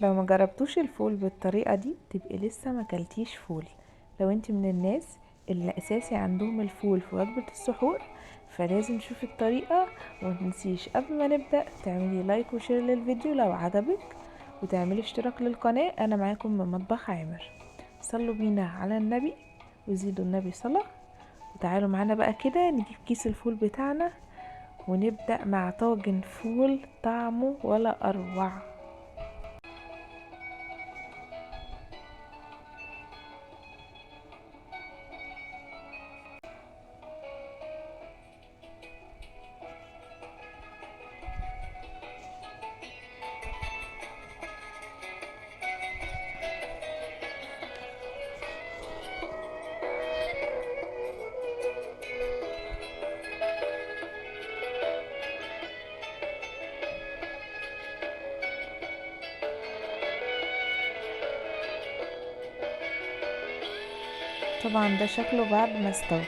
لو ما جربتوش الفول بالطريقة دي تبقي لسه ما كلتيش فول. لو انت من الناس اللي اساسي عندهم الفول في وجبة السحور فلازم تشوفي الطريقة. وما تنسيش قبل ما نبدأ تعملي like و share للفيديو لو عجبك، وتعملي اشتراك للقناة. انا معاكم من مطبخ عامر. صلوا بينا على النبي وزيدوا النبي صلاة، وتعالوا معانا بقى كده نجيب كيس الفول بتاعنا ونبدأ مع طاجن فول طعمه ولا اروع. طبعا ده شكله بعد ما استوى.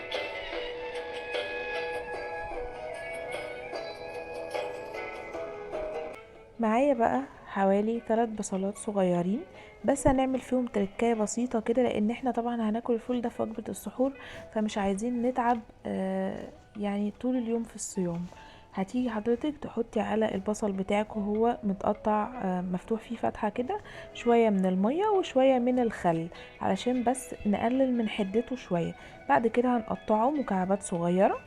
معايا بقى حوالي 3 بصلات صغيرين، بس هنعمل فيهم تركايه بسيطة كده، لان احنا طبعا هناكل الفول ده في وجبة السحور، فمش عايزين نتعب يعني طول اليوم في الصيام. هتيجي حضرتك تحطي على البصل بتاعك وهو متقطع مفتوح فيه فتحة كده شوية من المية وشوية من الخل، علشان بس نقلل من حدته شوية. بعد كده هنقطعه مكعبات صغيرة،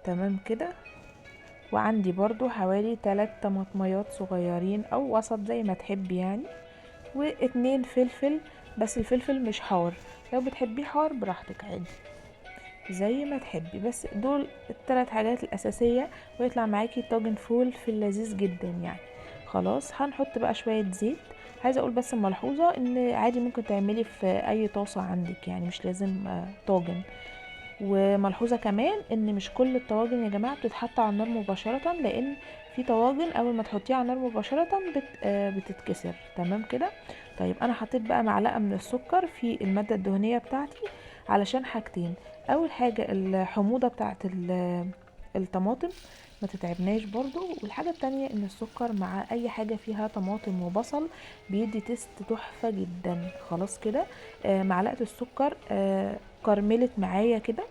تمام كده. وعندي برضو حوالي 3 طماطميات صغيرين او وسط زي ما تحبي يعني، و2 فلفل، بس الفلفل مش حار، لو بتحبيه حار براحتك عادي زي ما تحبي، بس دول ال3 حاجات الاساسية، ويطلع معاكي طاجن فول في اللذيذ جدا يعني. خلاص هنحط بقى شوية زيت. عايزه اقول بس ملحوظة ان عادي ممكن تعملي في اي طاسه عندك، يعني مش لازم طاجن. وملحوظه كمان ان مش كل الطواجن يا جماعة بتتحط على النار مباشرة، لان في طواجن اول ما تحطيها على النار مباشرة بتتكسر، تمام كده. طيب انا حطيت بقى معلقه من السكر في المادة الدهنية بتاعتي علشان حاجتين. اول حاجة الحموضة بتاعت الطماطم ما تتعبناش برضو، والحاجة التانية ان السكر مع اي حاجة فيها طماطم وبصل بيدي taste تحفة جدا. خلاص كده معلقه السكر كرملت معايا كده،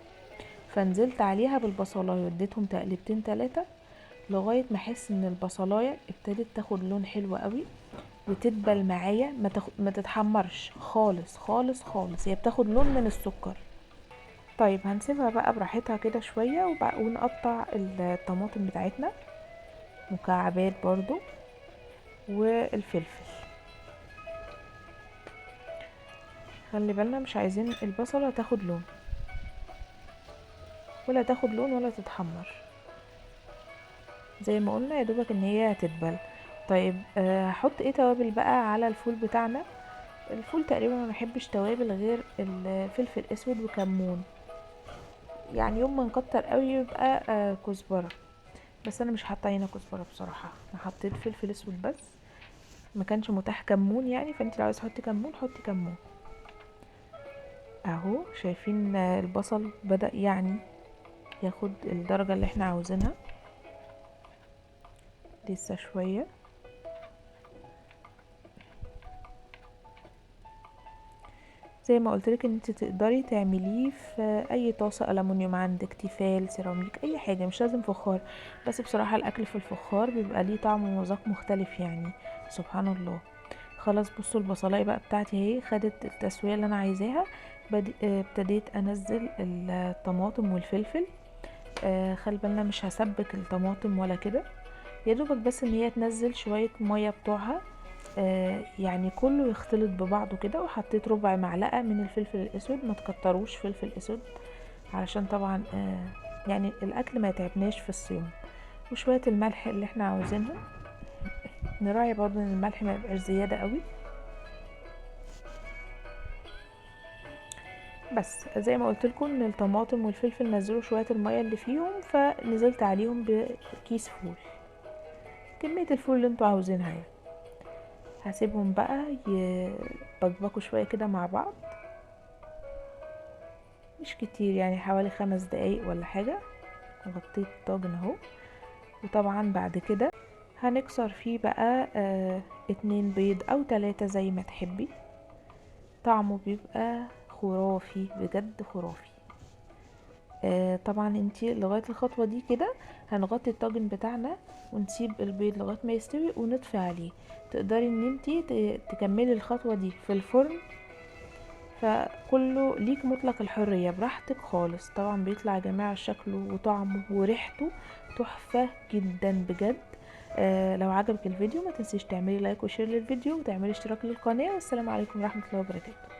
فنزلت عليها بالبصلايه واديتهم تقلبتين 3 لغاية ما احس ان البصلايه ابتدت تاخد لون حلو قوي وتدبل معايا، ما تتحمرش خالص خالص خالص، هي بتاخد لون من السكر. طيب هنسيبها بقى براحتها كده شوية، ونقطع الطماطم بتاعتنا مكعبات برضو والفلفل. خلي بالنا مش عايزين البصله تاخد لون، ولا تاخد لون ولا تتحمر، زي ما قلنا يا دوبك ان هي هتدبل. طيب هحط ايه توابل بقى على الفول بتاعنا؟ الفول تقريبا ما بحبش توابل غير الفلفل اسود وكمون، يعني يوم ما نكتر قوي يبقى كزبره، بس انا مش حاطه هنا كزبره بصراحة، انا حطيت فلفل اسود بس، ما كانش متاح كمون يعني، فانت لو عايزه تحطي كمون حطي كمون. اهو شايفين البصل بدأ يعني ياخد الدرجة اللي احنا عاوزينها، لسه شوية. زي ما قلت لك ان انت تقدري تعمليه في اي طاسه الومنيوم عندك، تيفال، سيراميك، اي حاجة، مش لازم فخار، بس بصراحة الاكل في الفخار بيبقى ليه طعم ومذاق مختلف يعني، سبحان الله. خلاص بصوا البصلايه بقى بتاعتي اهي خدت التسوية اللي انا عايزاها. ابتديت انزل الطماطم والفلفل. خلي بالنا مش هسبك الطماطم ولا كده، يا دوبك بس ان هي تنزل شوية مية بتوعها، يعني كله يختلط ببعضه كده. وحطيت ربع معلقه من الفلفل الاسود، ما تكتروش فلفل اسود علشان طبعا يعني الاكل ما يتعبناش في الصيام. وشوية الملح اللي احنا عاوزينهم، نراعي برضو ان الملح ما يبقاش زيادة قوي. بس زي ما قلت لكم ان الطماطم والفلفل نزلوا شوية المية اللي فيهم، فنزلت عليهم بكيس فول، كمية الفول اللي انتوا عاوزينها يعني. هسيبهم بقى يبقبقوا شوية كده مع بعض، مش كتير يعني، حوالي 5 دقايق ولا حاجة. غطيت الطاجن اهو. وطبعا بعد كده هنكسر فيه بقى 2 بيض او 3 زي ما تحبي. طعمه بيبقى خرافي بجد خرافي. طبعا انتي لغاية الخطوة دي كده هنغطي الطاجن بتاعنا ونسيب البيض لغاية ما يستوي ونطفي عليه. تقدري ان انتي تكملي الخطوة دي في الفرن، فكله ليك مطلق الحرية براحتك خالص. طبعا بيطلع يا جماعة شكله وطعمه وريحته تحفة جدا بجد. لو عجبك الفيديو ما تنسيش تعملي like و share للفيديو وتعملي اشتراك للقناة، والسلام عليكم ورحمة الله وبركاته.